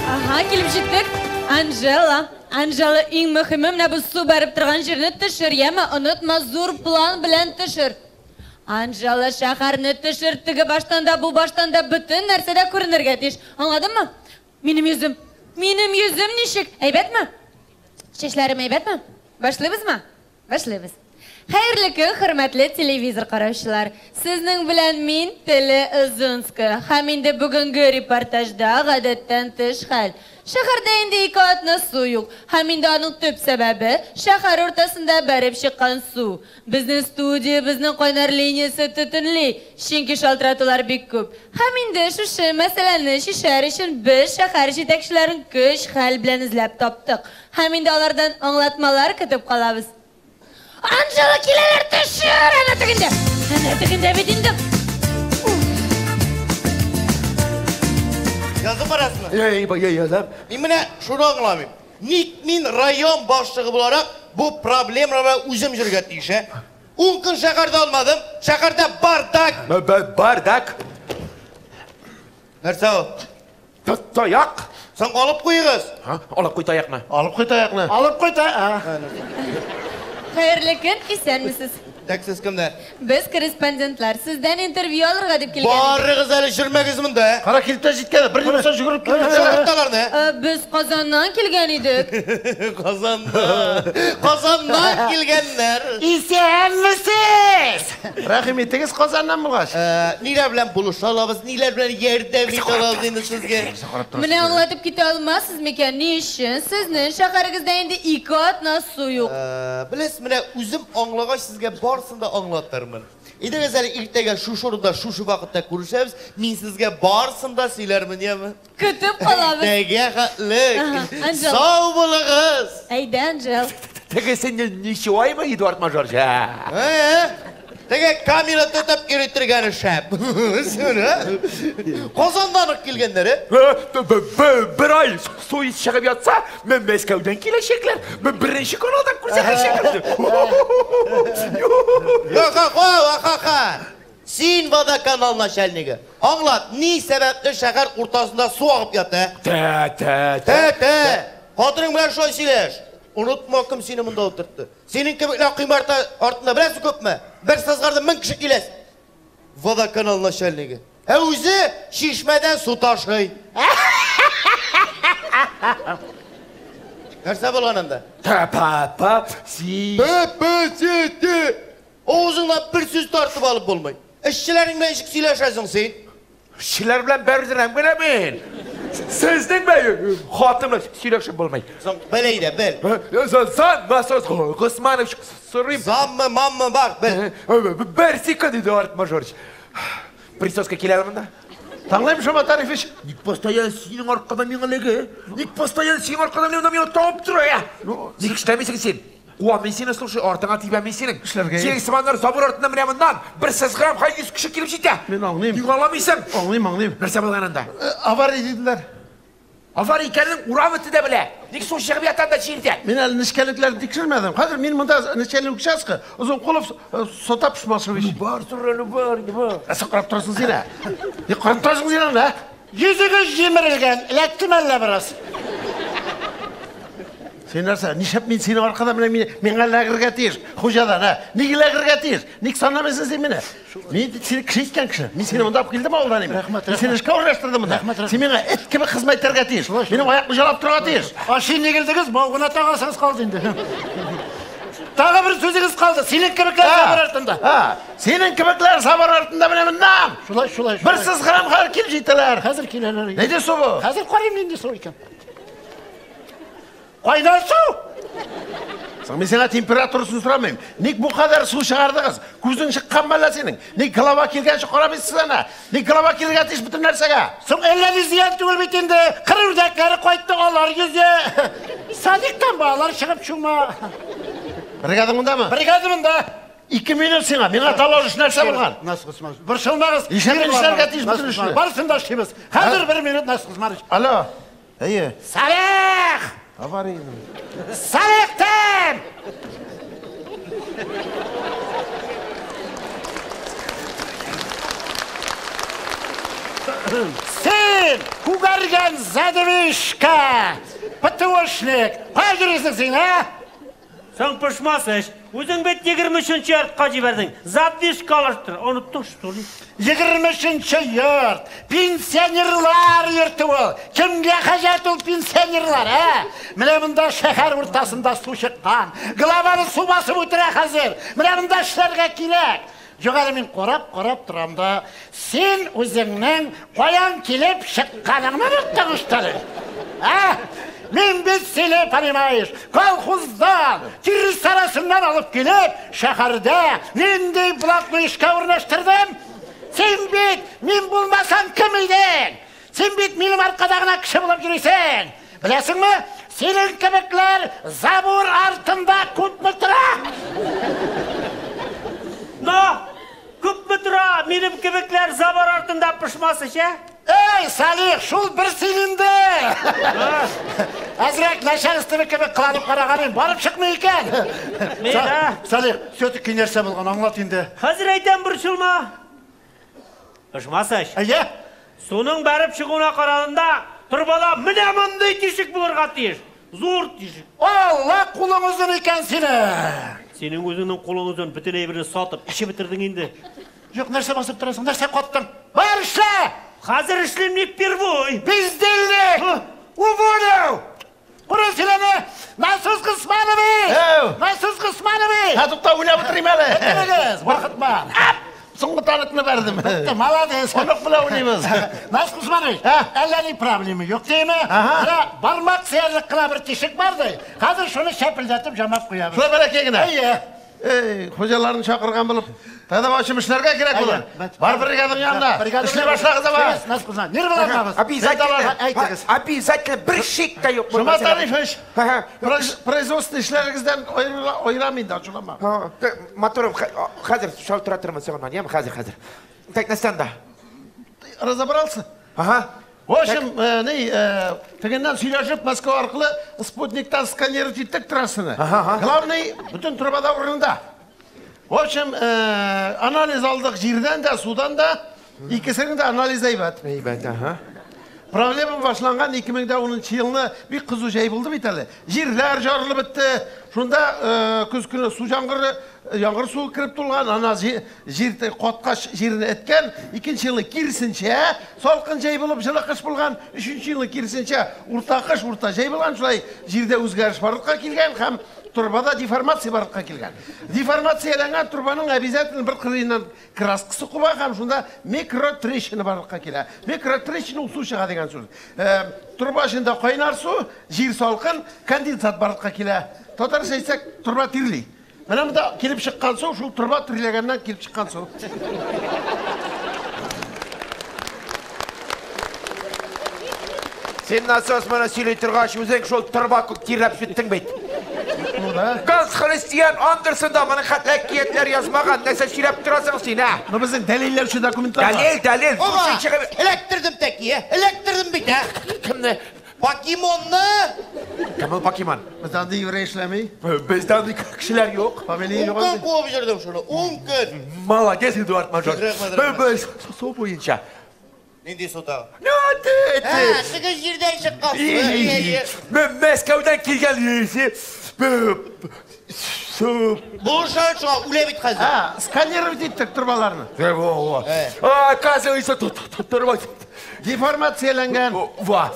Ага, килеп җиттек. Анжела, Анжела, иң мөһиме менә бу су бәреп торган җирне төшер, яме, онытма, зур план белән төшер. Анжела, шәһәрне төшер, теге баштан да, бу баштан да бөтен нәрсә дә күренергә тиеш. Аңладыңмы? Минем йөзем, минем йөзем ничек? Әйбәтме? Чәчләрем әйбәтме? Башлыйбызмы? Башлыйбыз. Хәерле көн, хөрмәтле телевизор караучылар. Сезнең белән мин, Теле Озынская. Һәм инде бүгенге репортажда гадәттән тыш хәл. Шәһәрдә инде ике атна су юк. Һәм инде аның төп сәбәбе шәһәр уртасында бәреп чыккан су. Безнең студиябезнең кайнар линиясе төтенли, чөнки шалтыратулар бик күп. Һәм инде шушы мәсьәләне чишәр өчен без шәһәр җитәкчеләрен көч-хәл белән эзләп таптык. Һәм инде алардан аңлатмалар көтеп калабыз. Анжела, киләләр, төшер! Әнә тегендә! Әнә тегендә бит инде. Язып барасызмы? Ей, ей, язам. Мин менә шуны аңламыйм. Ник мин район башлыгы буларак бу проблемалар белән үзем йөрергә тиеш, ә? 10 көн шәһәрдә алмадым. Шәһәрдә бардак. Бардак. Нәрсә ул? Таяк. Соң алып куегыз. Алып куй таякны. Алып куй таякны. Алып куй таякны. Хәерле көн, исәнмесез. Так, сез кемнәр? Без корреспондентлар. Сездән интервью алырга дип килгән. Барыгыз әле җөрмәгез монда. Кара килеп тә җиткән, бер нәрсә йөгереп килде. Чакырттыларны. Без Казаннан килгән идек. Казаннан. Казаннан килгәннәр. Исәнмесез! Рәхим итегез Казаннан булгач. Ниләр белән булыша алабыз, ниләр белән ярдәм итә алабыз инде сезгә? Менә аңлатып китә алмассыз микән, ни өчен сезнең шәһәрегездә инде ике атна су юк? Беләсез, менә үзем аңлагач сезгә барысын да аңлатырмын. Әйдәгез әле иртәгә шушы урында, шушы вакытта күрешәбез. Мин сезгә барысын да сөйләрмен, яме? Көтеп калабыз. Иртәгә хәтле. Анжел. Сау булыгыз. Әйдә, Анжел. Теге син ничего аймы, Эдуард Мажорч? Теге камера тотып йөри торган шәп. Казаннан ук килгәннәр, э? Бер ай су чыгып ятса, мен Мәскәүдән киләчәкләр. Мен беренче каналдан күрсәтәчәкләр. Ха-ха-ха! Син водоканал начальнигы. Аңлат, ни сәбәпле шәһәр уртасында су агып ята? Тә, тә, тә. Хатының белән шулай сөйләш. Онытма, кем сине монда утыртты. Синең кебекләр койма артында беләсең күпме? Бер сызгырды 1000 кеше килә. Водоканал начальнигы. Ә үзе чишмәдән су ташый. Нәрсә булган анда? Та, па, па, си. П, п, си, ти. Авызыңнан бер сүз тартып алып булмый. Эшчеләрең белән ничек сөйләшәсең син? Эшчеләр белән бәрдерәм генә мин. Сезнең белән хатын белән сөйләшеп булмый. Соң бел әйдә, бел. Зан, насос, Госманович, сорыйм. Заммы, маммы бар, бел. Бер секунд, Эдуард Мажорович. Прическа килә монда. Тыңлыйм, Шомат Арифович. Ник постоянно синең аркада миңа эләгә? Ник постоянно синең аркада миңа табып тора, я? Ник эшләмисең син? Куам мин сине, слушай, артыңа тибәм мин синең. Эшләргә. Синең сыманнар забор артыннан менә моннан бер сызгырам, һай 100 кеше килеп җитә. Мин аңлыйм. Ник аңламыйсың? Аңлыйм, аңлыйм. Нәрсә булган анда? Авария диделәр. Авария икәнен урам эте дә белә. Ник су чыгып ята анда җирдә? Мин әле нечкәлекләрне тикшермәдем. Хәзер мин монда нечкәлек участка, Озынкулов Сотап Шмашевич. Ну бар, тур, ну бар, ну бар. Ә син карап торасың син, ә? Ник карап торасың син аны, ә? Йөзегез җимерелгән, эләктеме әллә бераз? Син нәрсә, нишләп мин синең аркада менә миңа эләгергә тиеш, хуҗадан, ә? Ник эләгергә тиеш? Ник санамыйсың син мине? Мин сине кеше иткән кеше. Мин сине монда алып килдем авылдан инде. Рәхмәт, Мин сине эшкә урнаштырдым монда. Рәхмәт, рәхмәт. Син миңа эт кебек хезмәт итәргә тиеш. Минем аякны җалап торырга тиеш. Ашин егелдегез, бау гына тагасыгыз калды инде. Тагы бер сүзегез калды. Синең кебекләр сабыр артында. Синең кебекләр сабыр артында менә моннан. Шулай, шулай, Бер сызгырам хәзер килеп җитәләр. Хәзер киләләр. Нинди су бу? Хәзер карыйм нинди су икән. Кайнар су! Соң мин сиңа температурасын сорамыйм. Ник бу кадәр су чыгардыгыз? Күзең чыккан мәллә синең? Ник голова килгәнче карамыйсыз ана? Ник голова килергә тиеш бөтен нәрсәгә? Соң әллә ни зыян түгел бит инде. Кыр үрдәкләре кайтты, алар йөзә. Садиктан балалар чыгып чума. Бригада мондамы? Бригада монда. 2 минут сиңа. Миңа доложишь нәрсә булган? Нас Госманович, борчылмагыз. Нишләп эшләргә тиеш бөтен эшне? Барысын да эшлибез. Хәзер 1 минут, Нас Госманович. Алло. Әйе. Салих! Авария. Салих тем! Син, күгәргән задвижка, ПТОшник, кая йөрисең син, ә? Соң пошмас эш. Үзең бит 23 йортка җибәрдең. Задвижка алыштыр. Оныттың, что ли? 23 йорт, пенсионерлар йорты ул. Кемгә хаҗәт ул пенсионерлар, ә? Менә монда шәһәр уртасында су чыккан. Главаны су басып үтерә хәзер. Менә монда эшләргә кирәк. Юк әле мин карап-карап торам да, син үзеңнең каян килеп чыкканыңны оныттың, что ли? Ә? Мин бит сине, понимаешь, колхоздан, тирес арасыннан алып килеп, шәһәрдә нинди блатный эшкә урнаштырдым? Син бит, мин булмасам кем идең? Син бит минем аркада гына кеше булып йөрисең. Беләсеңме, синең кебекләр забор артында күпме тора? Но, күпме тора минем кебекләр забор артында пошмас эш, ә? Эй, Салих, шул бер син инде! Әзрәк начальство кебек кыланып караган идем, барып чыкмый икән. Мин, а? Салих, все-таки нәрсә булган, аңлат инде. Хәзер әйтәм, борчылма. Пошмас эш. Әйе? Суның бәреп чыгуына караганда, торбада менә мондый тишек булырга тиеш. Зур тишек. Алла кулың озын икән синең. Синең үзеңнең кулың озын, бөтен әйберне сатып, эчеп бетердең инде. Юк, нәрсә басып торасың, нәрсә каттың? Бар эшлә! Хәзер эшлим не впервой. Бездельник! Уволю! Күрә син аны! Насос Госманович! Әү! Насос Госманович! Һә, тукта, уйлап утырыйм әле. Бетерегез, вакыт бар. Соңгы танкны бәрдем. Бетте, молодец. Онык белән уйныйбыз. Насос Госманович, Ә? әллә ни проблема юк димме? Аһа. Менә бармак сыярлык кына бер тишек бар ди. Хәзер шуны чәпелдәтеп жамап куябыз. Шулай бәләкәй генә. Әйе. Эй, хуҗаларын чакырган булып, тогда вообще эшләргә кирәк булыр. Бар бригаданың янына. Эшли башлагыз ама. Насос Госманович, нервыланмагыз. Обязательно. Әйтегез. Обязательно бер шик тә юк. Шума Тарифович, Һә, производственный эшләрегездән аерам инде, ачуланма. һә. Моторым хәзер шалтыратырмын соңыннан, яме, хәзер, хәзер. Так, нәрсә анда? Разобрался? Ага. В общем, ни, тегеннән сөйләшеп, Москва аркылы спутниктан сканировать иттек трассаны. Главный, бөтен трубада урынында. В общем, анализ алдык җирдән дә, судан да. Икесенең дә анализ әйбәт. Әйбәт, ага. Проблема башланган 2010 елны бик кызу җәй булды бит әле. Җирләр жарылып бетте. Шунда көз көне су яңгыры, яңгыр суы кереп тулган, ана җир каткач җирне эткән. Икенче елны киресенчә, салкын җәй булып җылы кыш булган. Өченче елны киресенчә, урта кыш, урта җәй булган. Шулай җирдә үзгәреш барлыкка килгән һәм торбада деформация барлыкка килгән. Деформацияләнгән торбаның обязательно бер кырыеннан краскасы куба һәм шунда микротрещина барлыкка килә. Микротрещина ул су чыга дигән сүз. Торба эчендә кайнар су, җир салкын, конденсат барлыкка килә. Татарча әйтсәк, торба тирли. Менә монда килеп чыккан су, шул торба тирләгәннән килеп чыккан су. Син насос моны сөйли торгач, үзең шул торба күк тирләп беттең бит. Ганс Христиан Андерсен да моның хәтле әкиятләр язмаган. Нәрсә сөйләп торасың син, ә? Но безнең дәлилләүче документлар бар. Дәлил, дәлил. Оба! Син чыгып- Эләктердем тәки, ә? Эләктердем бит, ә? Кемне? Покемонны! Кем ул Покемон? Бездә андый еврей эшләми. Бездә андый кешеләр юк. Фамилия 10 юк көн андый. куып йөрдем шуны, 10 көн. Молодец, Эдуард Мажор. Рәхмәт, рәхмәт. Без су буенча. Нинди су тагы? Ну, ты, Ә, ты. теге җирдән чыккан су. Әйе, әйе. Мен Мәскәүдән килгән су. Булыша шуңа үлә бит хәзер. А, сканировать иттек торбаларны. Оказывается, торба. Деформацияләнгән. Ва.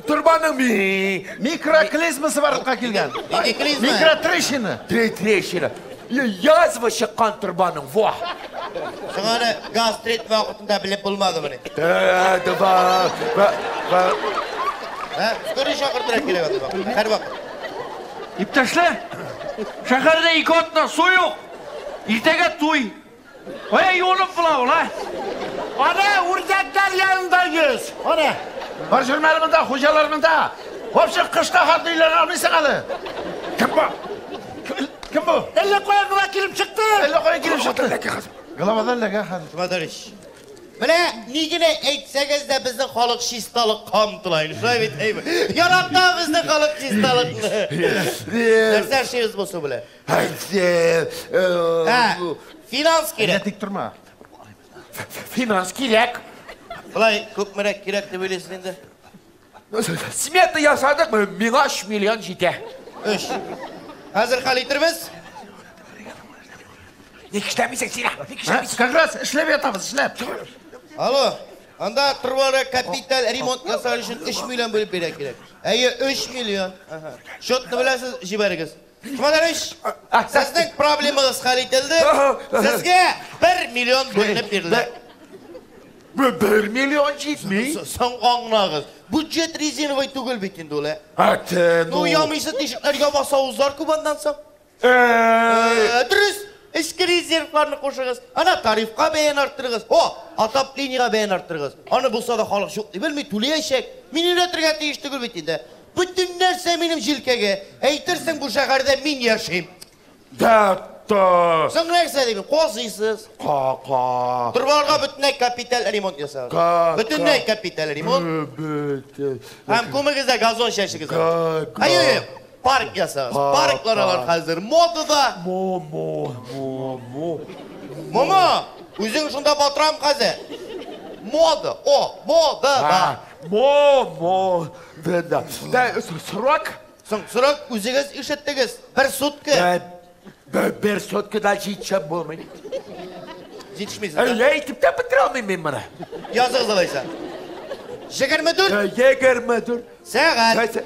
Торбаның ми. Микроклизмасы барлыкка килгән. Нинди клизма? Микротрещина. Трещина. Язва чыккан торбаның. Во. Шуңа аны гастрит вакытында белеп булмады моны. Два. Ва. Ә, скорый чакыртырга кирәк анда вакыт. Һәр вакыт. Иптәшләр, шәһәрдә ике атна су юк. Иртәгә туй. Кая юынып була ул, а? Ана үрдәкләр янында йөз. Ана. Бар жүрмәле монда, хуҗалар монда. Вообще кышка хат өйләнә алмыйсың әле. Кем бу? Кем бу? Әллә кая гына килеп чыкты. Әллә кая килеп чыкты. Головадан эләгә хәзер. Тиматович. Менә ни генә әйтсәгез дә безнең халык чисталыкка омтыла. Шулай бит, әйме? Ярата безнең халык чисталыкны. Нәрсә эшлибез бу су белән? Ә, финанс Әллә кирәк. тик торма. Финанс кирәк. Болай күпмерәк кирәк дип уйлыйсыз инде? Смета ясадык, миңа 3 миллион җитә. 3. Хәзер хәл итербез. Ник эшләмисең син? Ник эшләмисең? Как раз эшләп ятабыз, эшләп. Алло, анда торбаларга капиталь ремонт ясар өчен 3 миллион бүлеп бирә кирәк. Әйе, 3 миллион. Счетны беләсез, җибәрегез. Шмадарович, сезнең проблемагыз хәл ителде. Сезгә 1 миллион бүленеп бирелде. 1 миллион җитми. Соң аңлагыз. Бюджет резиновый түгел бит инде ул, ә. Әте, ну. Ямыйсы тишекләр ябаса авызлар күп аннан соң. Дөрес, эчке резервларны кушыгыз. Ана тарифка бәян арттырыгыз. О, отоплениега бәян арттырыгыз. Аны булса да халык юк дип белми, түләячәк. Мин өйрәтергә тиеш түгел бит инде. Бөтен нәрсә минем җилкәгә. Әйтерсең бу шәһәрдә мин яшим. Да, да. Соң нәрсә дим? Казыйсыз. Ка-ка. Торбаларга бөтенләй капиталь ремонт ясагыз. Бөтенләй капиталь ремонт. Һәм күмегез дә газон чәчегез. Әйе, парк ясагыз. Парклар алар хәзер модада. Мо, мо, мо, мо. Момо, үзең шунда батырам хәзер. Мода, о, мода. Да. Мо, мо, да, да. Срок? Соң срок үзегез ишеттегез. Бер сутка. Бер суткада җитшәп булмый. Җитешмисез. Әллә әйтеп тә бетерә алмыйм мин моны. Языгыз алайса. 24. 24 сәгать.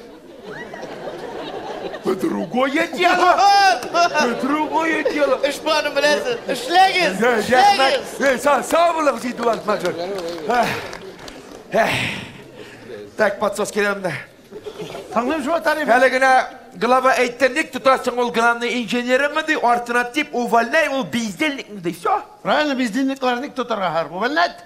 Другое дело. Другое дело. Эш планын беләсез. Эшләгез. Эшләгез. Сау булыгыз, Эдуард Мажор. Так, подсос киләм дә. Тыңлыйм шул тариф. Әле генә глава әйтте, ник тотасың ул главный инженерыңны ди, артына тип увольняй, ул бездельник ди, все. Правильно, бездельниклар ник тотарга һәр, увольнять.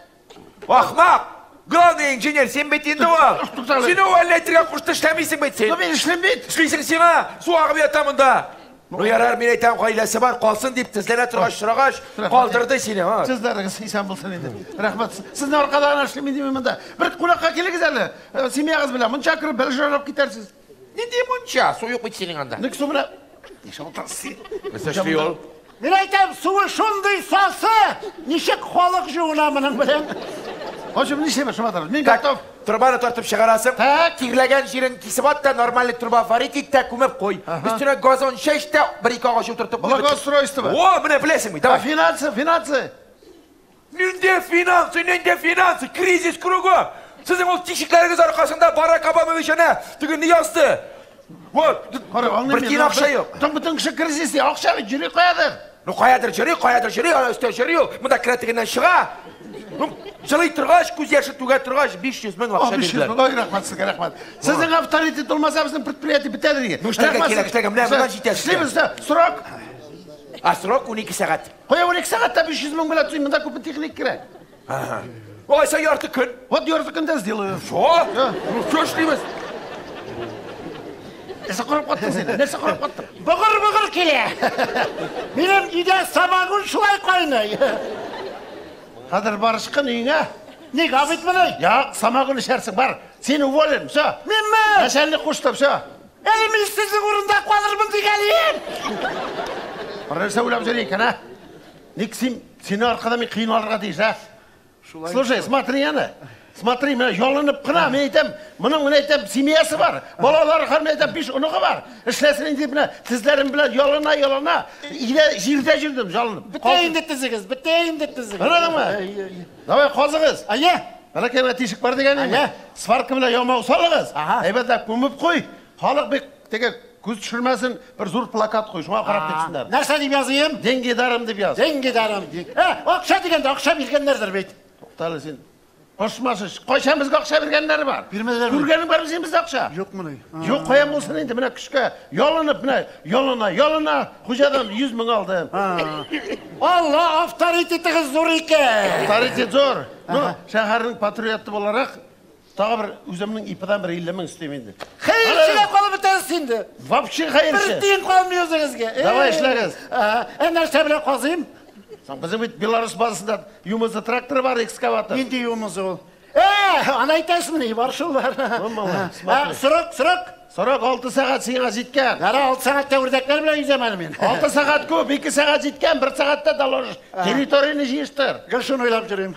Ахмак! Главный инженер, син бит инде ул. Сине увольнять кушты, эшләмисең бит син. Ну мин эшлим бит. Эшлисең сиңа, су агып ята монда. Ну ярар, мин әйтәм, гаиләсе бар, калсын дип тезләнә торгач, сорагач, калдырды сине. Сезләрегез исән булсын инде. Рәхмәт. Сезнең аркада гына эшлим инде мин монда. Бер кунакка килегез әле. Семьягыз белән мунча кереп, бер жарап китәрсез. Нинди мунча? Су юк бит синең анда. Ник су белән? Ничә утырасың син? Нәрсә эшли ул? Мин әйтәм, суы шундый сасы, ничек халык жуына моның белән? В общем, нишләйбез, Шуматов? Мин готов. Трубаны тартып чыгарасың. Так. Тирләгән җирен кисеп ат та, нормальный труба варить ит тә, күмеп куй. Өстенә газон чәч тә, бер-ике агач утыртып куй. Благоустройство. О, менә беләсең бит, давай. Финансы, финансы. Нинди финансы, нинди финансы, кризис кругы. Сезнең ул тишекләрегез аркасында Барак Обамович әнә теге ни язды? Вот, бер тиен акча юк. Бөтен кеше кризис, акча бит йөри каядыр. Ну каядыр йөри, каядыр йөри, ана өстә йөри ул. Монда керә тегеннән чыга. Ну, җылый торгач, күз яше түгә торгач, 500 мең акча бирделәр. Ой, рәхмәт сезгә, рәхмәт. Сезнең авторитет булмаса, безнең предприятие бетәдер инде. Ну, эшләргә кирәк, эшләргә, менә моннан җитәсез. Эшлибез дә, срок. А срок 12 сәгать. Кая 12 сәгатьтә 500 мең белән төзим, монда күпме техник кирәк. Ага. Алайса ярты көн. Вот ярты көндә сделаю. Шо? Ну, что эшлибез? Нәрсә карап каттың син? Нәрсә карап каттың? Быгыр-быгыр килә. Минем өйдә самогон шулай кайный. Хәзер барышкын өеңә. Ник абит моны? Я, самогон эчәрсең, бар. Син уволен, все. Минме? Начальник кушты, все. Әле мин сезнең урында калырмын дигән идем. Бер нәрсә уйлап йөри икән, а? Ник син сине аркада мин кыйналырга тиеш, а? Слушай, смотри, ана. Смотри, менә ялынып кына, мин әйтәм, моның менә әйтәм, семьясы бар, балалары бар, мин әйтәм, 5 оныгы бар. Эшләсен инде менә тезләрем белән ялына, ялына. Өйдә җирдә йөрдем, ялынып. Бетә инде тезегез, бетә инде тезегез. Карадыңмы? Давай казыгыз. Әйе. Бәләкәй генә тишек бар дигән инде. Сварка белән ямау салыгыз. Әйбәтләп күмеп куй. Халык бик теге күз төшермәсен, бер зур плакат куй, шуңа карап китсеннәр. Нәрсә дип языйм? Деньги даром дип яз. Деньги даром. Акча дигәндә акча биргәннәрдер бит. Туктале син. Пошмашыш. Кайчан безгә акча биргәннәре бар? Бирмәделәр. Күргәнең бармы син бездә акча? Юк моны. Юк, каян булсын инде, менә көчкә ялынып, менә ялына, ялына, хуҗадан 100 мең алдым. Алла, авторитетыгыз зур икән. Авторитет зур. Ну, шәһәрнең патриоты буларак, тагы бер үземнең ИПдан бер 50 мең өстим инде. Хәерчегә калып бетәсез инде. Вообще хәерче. Бер тиен калмый үзегезгә. Давай эшләгез. Ә нәрсә белән казыйм? Безнең бит Беларусь базасында ЮМЗ тракторы бар, экскаватор. Нинди ЮМЗ ул? Аны әйтәсеңме? Бар шул бар. Срок, срок. Срок 6 сәгать сиңа җиткән. Яра, 6 сәгатьтә үрдәкләр белән йөзәм әле мин. 6 сәгать күп, 2 сәгать җиткән, 1 сәгатьтә доложишь. Территорияне җыештыр. Гел шуны уйлап йөрим.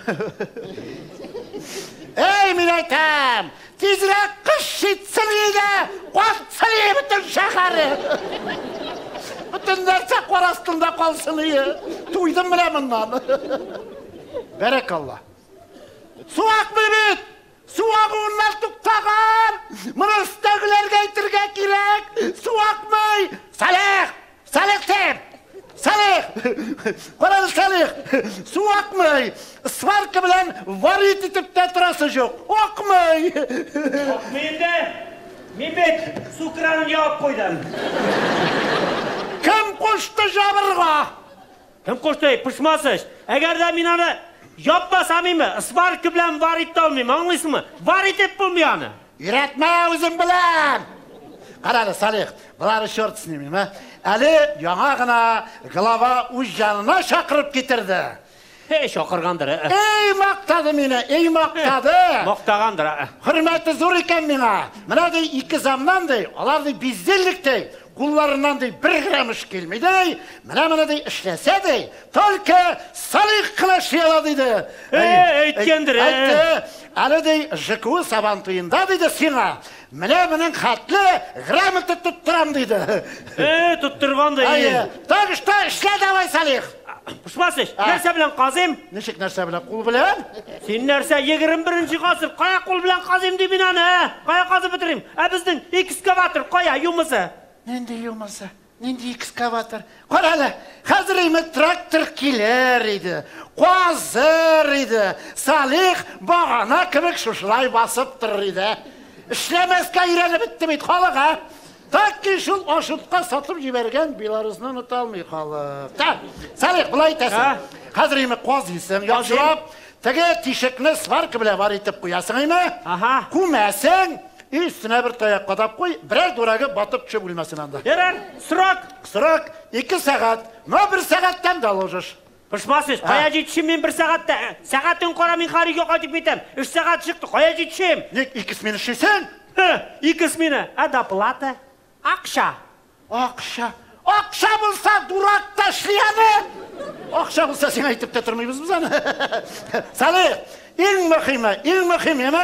Эй, мин әйтәм, тизрәк кыш җитсен иде, катсын иде бөтен шәһәре. Бөтен нәрсә кар астында калсын иде. Туйдым менә моннан. Бәрәкалла. Су акмый бит! Су агуыннан туктаган! Моны өстәгеләргә әйтергә кирәк! Су акмый! Салих! Салих дим! Салих! Карагыз, Салих! Су акмый! Сварка белән варить итеп тә торасы юк. Акмый! Акмый инде. Мин бит су кранын ябып куйдым. Кем кушты ябырга? Кем кушты? Пошмасыч. Әгәр дә мин аны япмасам име, сварка белән варить итә алмыйм, аңлыйсыңмы? Варить итеп булмый аны. Өйрәтмә, үзем беләм! Карале, Салих, болары черт с ними, ма? Әле яңа гына глава үз янына чакырып китерде. Эй, чакыргандыр. Эй, мактады мине, эй, мактады. Мактагандыр. Хөрмәте зур икән миңа. Менә ди ике замнан ди, алар ди бездельник ди, кулларыннан ди бер грамм эш килми ди. Менә ди эшләсә ди, только Салих кына эшли ала диде. Эй, әйткәндер, Әйтте. Әле ди ЖКУ Сабантуенда диде сиңа. Менә моның хәтле грамота тоттырам диде. Эй, тоттырган да. Әйе. Так что эшлә давай, Салих. Пошмасыч, нәрсә белән казыйм? Ничек нәрсә белән? Кул белән? Син нәрсә, 21 гасыр, кая кул белән казыйм ди мин аны, ә? Кая казып бетерим? Ә безнең экскаватор кая, юмысы? Нинди юмысы? Нинди экскаватор? Кара әле, хәзер име трактор килер иде, казыр иде. Салих багана кебек шушылай басып торыр иде. Эшләмәскә өйрәнеп бетте бит халык, ә? Так ки шул Ашытка сатып җибәргән Беларусны оныта алмый халык. Так, Салих, болай итәсең. Хәзер име казыйсың, яхшылап, теге тишекне сварка белән бар итеп куясың име? Ага. Күмәсең, өстенә бер таяк кадап куй, берәр дурагы батып төшеп үлмәсен анда. Ярар, срок. Срок 2 сәгать, но 1 сәгатьтән дә ложишь. Пошмасыч, кая җитешим мин 1 сәгатьтә? Сәгатен кара, мин Харигә кайтып китәм. 3 сәгать чыкты, кая җитешим? Ник 2 смена эшлисең? 2 смена. Ә доплата? Акча. Акча. Акча булса, дурак та эшли аны. Акча булса, сиңа әйтеп тә тормыйбыз без аны. Салих, иң мөһиме, иң мөһиме,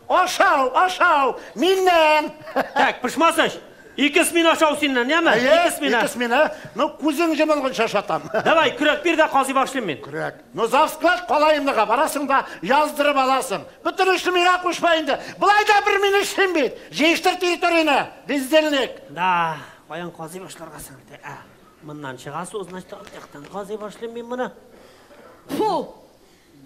ашау, ашау, миннән. Так, Пошмасыч, 2 смена ашау синнән, яме? 2 смена. 2 смена. Ну, күзең йомылганча ашатам. Давай, көрәк бир дә казый башлыйм мин. Көрәк. Ну, завсклад калаемныга барасың да яздырып аласың. Бөтен эшне миңа кушма инде. Болай да бер мин эшлим бит. Җыештыр территорияне, бездельник. Да, каян казый башларга соң? Ә, моннан чыгасы, значит, артыктан казый башлыйм мин моны. Фу!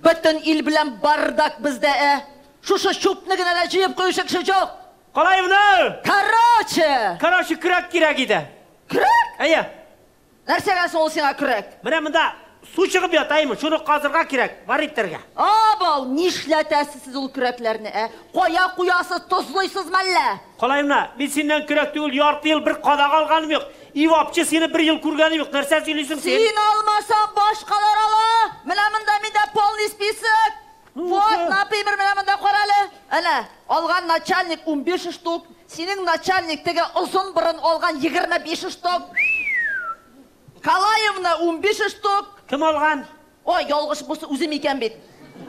Бөтен ил белән бардак бездә, ә. Шушы чүпне генә дә җыеп куючы кеше юк. Калаевна! Короче! Короче, көрәк кирәк иде. Көрәк? Әйе. Нәрсәгә соң ул сиңа көрәк? Менә монда су чыгып ята име, шуны казырга кирәк, бар итәргә. Абау, нишләтәсез сез ул көрәкләрне, ә? Кая куясыз, тозлыйсыз мәллә? Калаевна, мин синнән көрәк түгел, ярты ел бер кадак алганым юк. И вообще сине бер ел күргәнем юк. Нәрсә сөйлисең син? Син алмасаң, башкалар ала. Менә монда миндә полный список. Вот, например, менә монда карале. Әнә, алган начальник 15 штук, синең начальник теге озын борын алган 25 штук. Калаевна 15 штук. Кем алган? Ой, ялгыш булса үзем икән бит.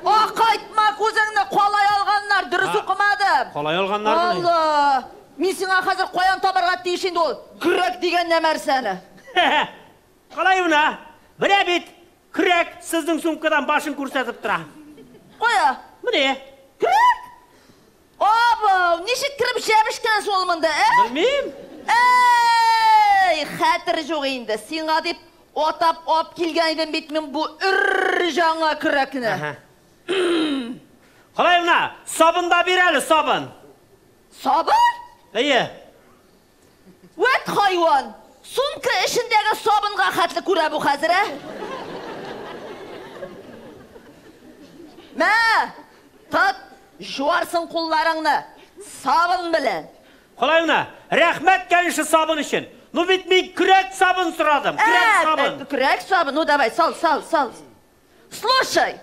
А, кайтма күзеңне, калай алганнар, дөрес укымадым. Калай алганнар. Алла! Мин сиңа хәзер каян табарга тиеш инде ул көрәк дигән нәрсәне? Калаевна, менә бит көрәк сезнең сумкадан башын күрсәтеп тора. Кая? Менә. Көрәк? Абау, ничек кереп җәбешкән соң ул монда, ә? Белмим. Эй, хәтер юк инде. Сиңа дип атап ап килгән идем бит мин бу өр жаңа көрәкне. Калаевна, сабын да бир әле, сабын. Сабын? Әйе. Вәт хайван! Сумка эчендәге сабынга хәтле күрә бу хәзер, ә? Мә, тот, жуарсың кулларыңны сабын белән. Калаевна, рәхмәт конечно сабын өчен. Ну бит мин көрәк сабын сорадым, көрәк сабын. Көрәк сабын, ну давай, сал, сал, сал. Слушай,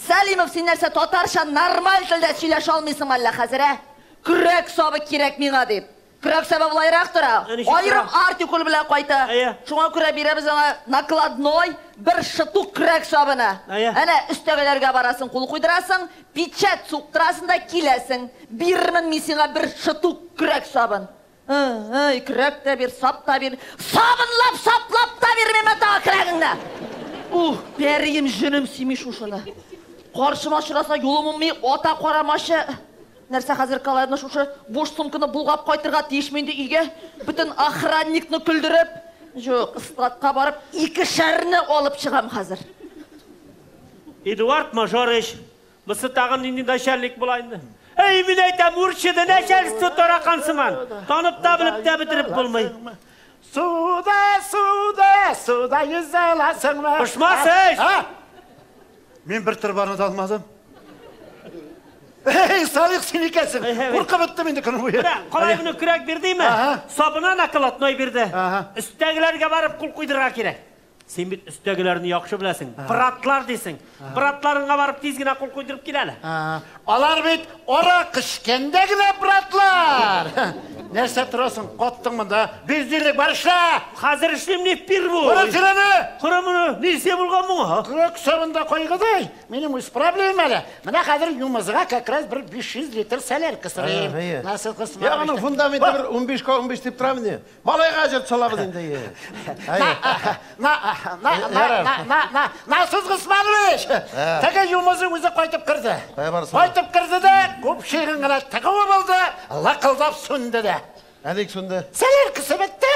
Сәлимов, син нәрсә татарча нормаль телдә сөйләшә алмыйсың әллә хәзер, ә? Көрәк сабы кирәк миңа дип. Көрәк сабы болайрак тора. Аерым артикул белән кайта. Шуңа күрә бирәбез аңа накладной бер штук көрәк сабына. Әнә өстәгеләргә барасың, кул куйдырасың, печать суктырасың да киләсең. Бирермен мин сиңа бер штук көрәк сабын. Ай, көрәк тә бир, сап та бир. Сабынлап, саплап та бирмим мин тагы көрәгеңне. Ух, пәрием, җенем сими шушыны. Каршыма очраса юлым уңмый, ата карамачы. Нәрсә хәзер калайны шушы буш сумканы булгап кайтырга тиеш инде өйгә? Бөтен охранникны көлдереп, юк, складка барып икешәрне алып чыгам хәзер. Эдуард Мажорыч, бусы тагын нинди начальник була инде? Эй, мин әйтәм, үрчеде начальство таракан сыман. Танып та белеп тә бетереп булмый. Суда, суда, суда йөзә аласыңмы? Пошмас, эй! Мин бер торбаны да алмадым. Эй, Салих, син икәнсең. Куркып беттем инде көне буе. Калай моны көрәк бирдеме? Сабына накладной бирде. Өстәгеләргә барып кул куйдырырга кирәк. Син бит өстәгеләрне яхшы беләсең. Братлар дисең. Братларыңа барып тиз генә кул куйдырып кил әле. Алар бит арак эчкәндә генә братлар. Нәрсә торасың? Каттың монда. Бездинлек бар эшлә. Хәзер эшлим не впервой. Кара син аны. Кара моны. Нәрсә булган моңа? Көрәк сабында кайгыдай. Минем үз проблемам әле. Менә хәзер юмызга как раз бер 500 литр солярка сорыйм. Насыл кысма. Я аның фундаменты бер 15ка 15 дип торам инде. Малайга җыр салабыз инде. На, на, на, на, на, Насыз Госманович! Теге юмызы үзе кайтып керде. Кайтып керде дә, күп шигын гына тыгуы булды, лыкылдап сүнде дә. Әлик сүнде. Соляркасы бетте.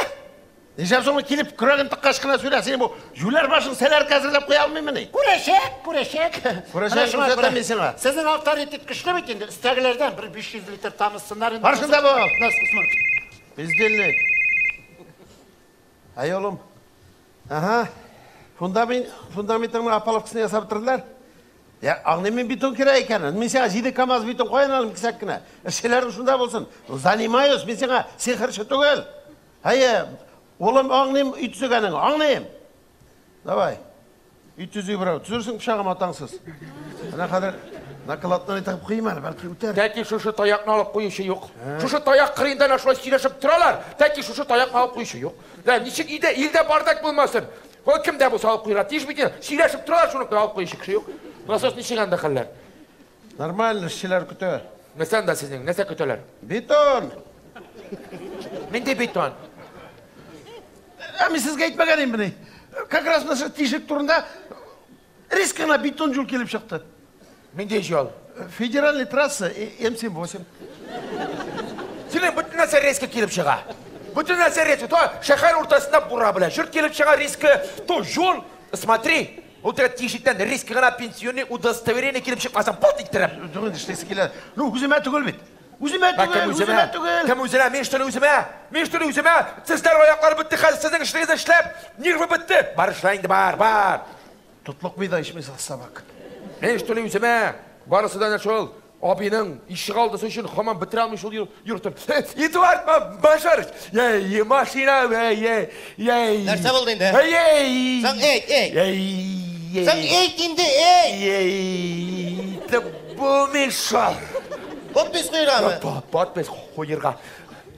Нишләп соң килеп көрәген тыккач кына сөйлә, син бу юләр башың солярка әзерләп куя алмыймыни? Күрәчәк, күрәчәк. Күрәчәк, күрсәтәм мин сиңа. Сезнең авторитет көчле бит инде, өстәгеләрдән бер 500 литр тамызсыннар инде. Бар шунда бу. Насыз. Бездельник. Ай, улым. Ага. Фундаментыңның опалубкасын ясап бетерделәр. Я, аңлыйм мин бетон кирәк икәнен. Мин сиңа 7 КАМАЗ бетон каян алыйм кисәк кенә. Эшчеләрең шунда булсын. Занимаюсь, мин сиңа сихерче түгел. Әйе, улым, аңлыйм өй төзегәнең, аңлыйм. Давай. Өй төзи берәү. Төзерсең пычагым атаңсыз. Менә хәзер накладной тыгып куйым әле, бәлки үтәр. Тәки шушы таякны алып куючы юк. Шушы таяк кырыенда әнә шулай сөйләшеп торалар. Тәки шушы таякны алып куючы юк. Да, ничек өйдә, илдә бардак булмасын. Ул кем дә булса алып куярга тиеш бит. Сөйләшеп торалар, шуны алып куючы кеше юк. Насос ничек анда хәлләр? Нормально, эшчеләр көтә. Нәрсә анда сезнең? Нәрсә көтәләр? Бетон. Нинди бетон? Ә мин сезгә әйтмәгән идем бит. Как раз менә тишек турында резко гына бетон юл килеп чыкты. Нинди юл? Федеральный трасса М78. Синең бөтен нәрсә резко килеп чыга. Бөтен нәрсә резко. То шәһәр уртасында бура белән җорт килеп чыга резко. То юл, смотри, ул теге тишектән резко гына пенсионный удостоверение килеп чыкмаса, палт иттереп. Түгел, эшлисе килә. Ну, үземә түгел бит. Үземә түгел, үземә түгел. Кем үзенә? Мин что ли үземә? Мин что ли үземә? Сезләр аяклар бетте, хәзер сезнең эшлегезне эшләп, нервы бетте. Бар эшлә инде, бар, бар. Тотлыкмый да ичмәсә собак. Мин что ли үземә? Барысы да шул абиның ишек алдысы өчен һаман бетерә алмый шул йортын. Эдуард Мажорыч, ей, машина, ей, ей. Нәрсә булды инде? Ей. Соң әйт, әйт. Ей. Соң әйт инде, әйт. Ей. Булмый шул. Подпись куйыргамы? Подпись куйырга.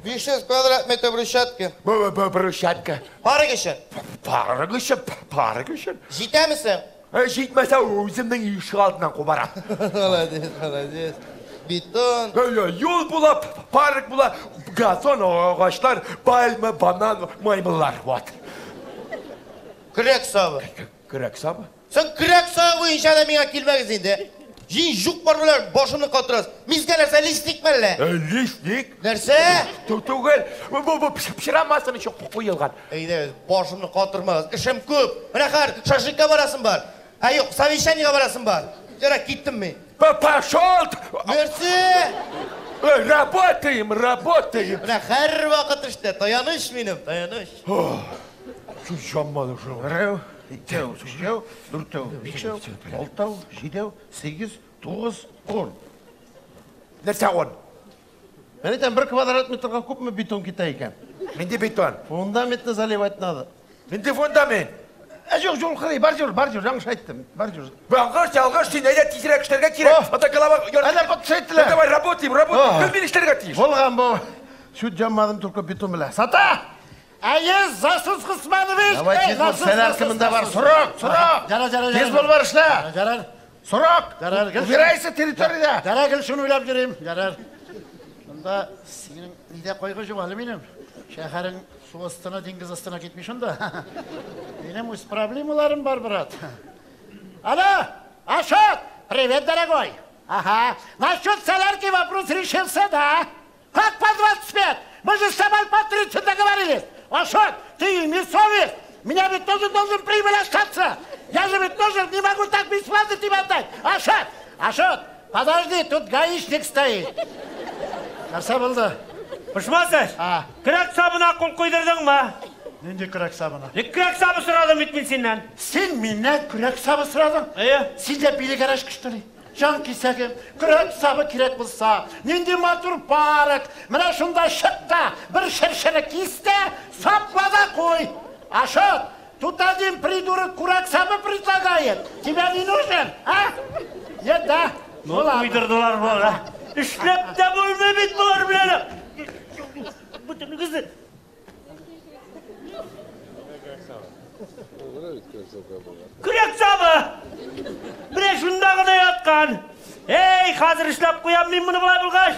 500 квадрат метр брусчатка. Брусчатка. Парк өчен. Парк өчен, парк өчен. Җитәмесең? Җитмәсә, үземнең ишек алдыннан кубарам. Молодец, молодец. Бетон. Юл була, парк була, газон, агачлар, пальма, банан, маймыллар. Вот. Көрәк сабы. Көрәк сабы? Соң көрәк сабы буенча да миңа килмәгез инде. Җин юк бар белән башымны катырасыз. Мизгә нәрсә листик мәллә? Листик? Нәрсә? Түгел. Бу пешерәмәсен өчен куелган. Әйдә, башымны катырмагыз. Эшем күп. Менә хәзер шашлыкка барасым бар. Ә юк, совещаниега барасым бар. Ярар, киттем мин. Пошел! Нәрсә? Работаем, работаем. Менә һәрвакыт эштә. Таяныч минем, таяныч. Шу җанмады шул. Берәү, икәү, өчәү, дүртәү, бишәү, алтау, җидәү, сигез, тугыз, ун. Нәрсә ун? Мин әйтәм, бер квадрат метрга күпме бетон китә икән? Нинди бетон? Фундаментны заливать надо. Нинди фундамент? Ә юк, юл кырый, бордюр, бордюр, яңгыш әйттем, бордюр. Яңгыш, ялгыш, син әйдә тизрәк эшләргә кирәк. Ата голова. Әнә подпись әйттеләр. Давай работаем, работаем. Кем мин эшләргә тиеш? Булган бу. Чуть җанмадым, только бетон белән. Сата! Әйе, Засус Госманович! Давай тиз бул, сәләр кемендә бар. Срок, срок! Ярар, ярар, Тиз бул бар эшлә. Ярар. Срок! Ярар, гел. Убирайся территориядә. Ярар, гел шуны уйлап йөрим. Ярар. Монда синең нидә кайгы юк әле минем. Шәһәрең су астына, диңгез астына китми шунда. Минем үз проблемаларым бар, брат. Алло, Ашот! Привет, дорогой. Ага. Насчет солярки вопрос решился, да? Как по 25? Мы же с тобой по 30 договорились. Ашот, ты имей совесть. Меня ведь тоже должен прибыль остаться. Я же ведь тоже не могу так бесплатно тебе отдать. Ашот, Ашот, подожди, тут гаишник стоит. Нәрсә булды? Пошмасыз? Көрәк сабына кул куйдырдыңмы? Нинди көрәк сабына? Көрәк сабы сорадым бит мин синнән. Син миннән көрәк сабы сорадың? Әйе. Син дә биле гараж что ли? Жан кисәгем, көрәк сабы кирәк булса, нинди матур парк, менә шунда чык та, бер чыршыны кис тә, сапла да куй. Ашот, тут один придурок курак сабы предлагает. Тебя не нужен, а? Нет, да? Ну, куйдырдылар болар. Эшләп тә булмый бит болар белән. Бөтенегезне. Көрәк сабы! Менә шунда гына яткан. Эй, хәзер эшләп куям мин моны болай булгач.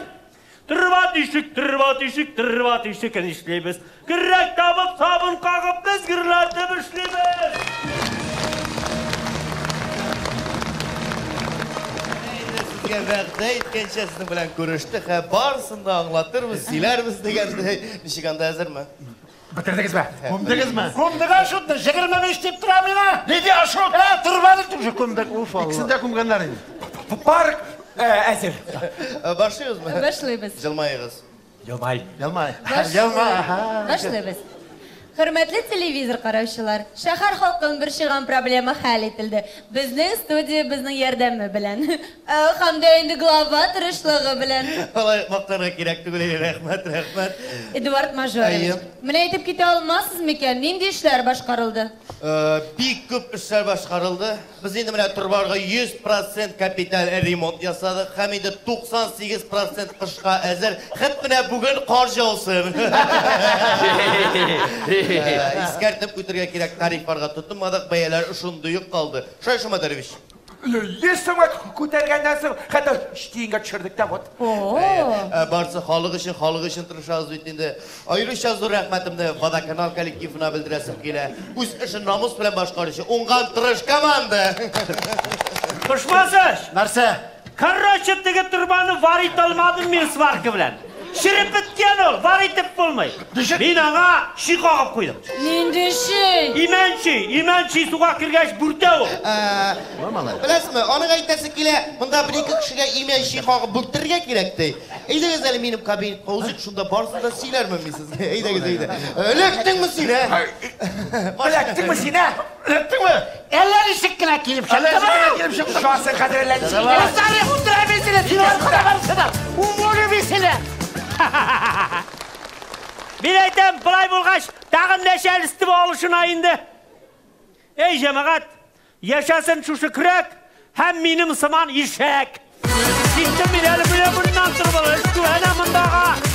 Торба тишек, торба тишек, торба тишек эшлибез. Көрәк табып, сабын кагып, без гөрләтеп эшлибез. Сезгә вәгъдә иткәнчә сезнең белән күрештек, һәм барысын да аңлатырбыз, сөйләрбез дигәндәй. Ничек анда әзерме? Бетердегезме? Күмдегезме? Күмдек Ашотны, 25 дип тора миңа. Нинди Ашот? Торбаны тоже күмдек, уф Алла. Икесен дә күмгәннәр инде. Парк әзер. Башлыйбызмы? Башлыйбыз. Җылмаегыз. Елмай. Елмай. Елмай. Башлыйбыз. Хөрмәтле телевизор караучылар, шәһәр халкын борчыган проблема хәл ителде. Безнең студия безнең ярдәме белән. Һәм дә инде глава тырышлыгы белән. Алай мактарга кирәк түгел, рәхмәт, рәхмәт. Эдуард Мажорович, менә әйтеп китә алмассыз микән, нинди эшләр башкарылды? Бик күп эшләр башкарылды. Без инде менә торбарга 100% капиталь ремонт ясадык һәм инде 98% кышка әзер. Хәт менә бүген кар яусын. Искәртеп үтергә кирәк, тарифларга тотынмадык, бәяләр шундый ук калды. Шулай шул, Мадәрович? 100 сумга күтәргәннән соң, хәтта 3 тиенгә төшердек тә вот. Барсы халык өчен, халык өчен тырышабыз бит инде. Аеруча зур рәхмәтемне Водоканал коллективына белдерәсем килә. Үз эшен намус белән башкаручы уңган тырыш команда. Пошмасыз! Нәрсә? Короче, теге торбаны вар итә алмадым мин сварка белән. Шереп беткән ул, вар итеп булмый. Мин аңа ши кагып куйдым. Нинди ши? Имән ши, имән ши суга кергәч бүртә ул. Беләсезме, аның әйтәсе килә, монда бер-ике кешегә имән ши кагып бүртергә кирәк ди. Әйдәгез әле минем кабинетка узыйк, шунда барысын да сөйләрмен мин сезгә. Әйдәгез, әйдә. Эләктеңме син, ә? Эләктеңме син, ә? Эләктеңме? Әллә ничек кенә килеп чыкты. Әллә ничек кенә килеп чыкты. Шасын хәзер әллә ничек. Кызлары үтерә мин сине, син аркада барсың. Уволю мин сине. Мин әйтәм, болай булгач, тагын нәчәлство алышына инде. Эй, җәмәгать, яшәсен шушы көрәк һәм минем сыман ишәк. Киттем мин әле менә моннан торып алып, әнә мондага.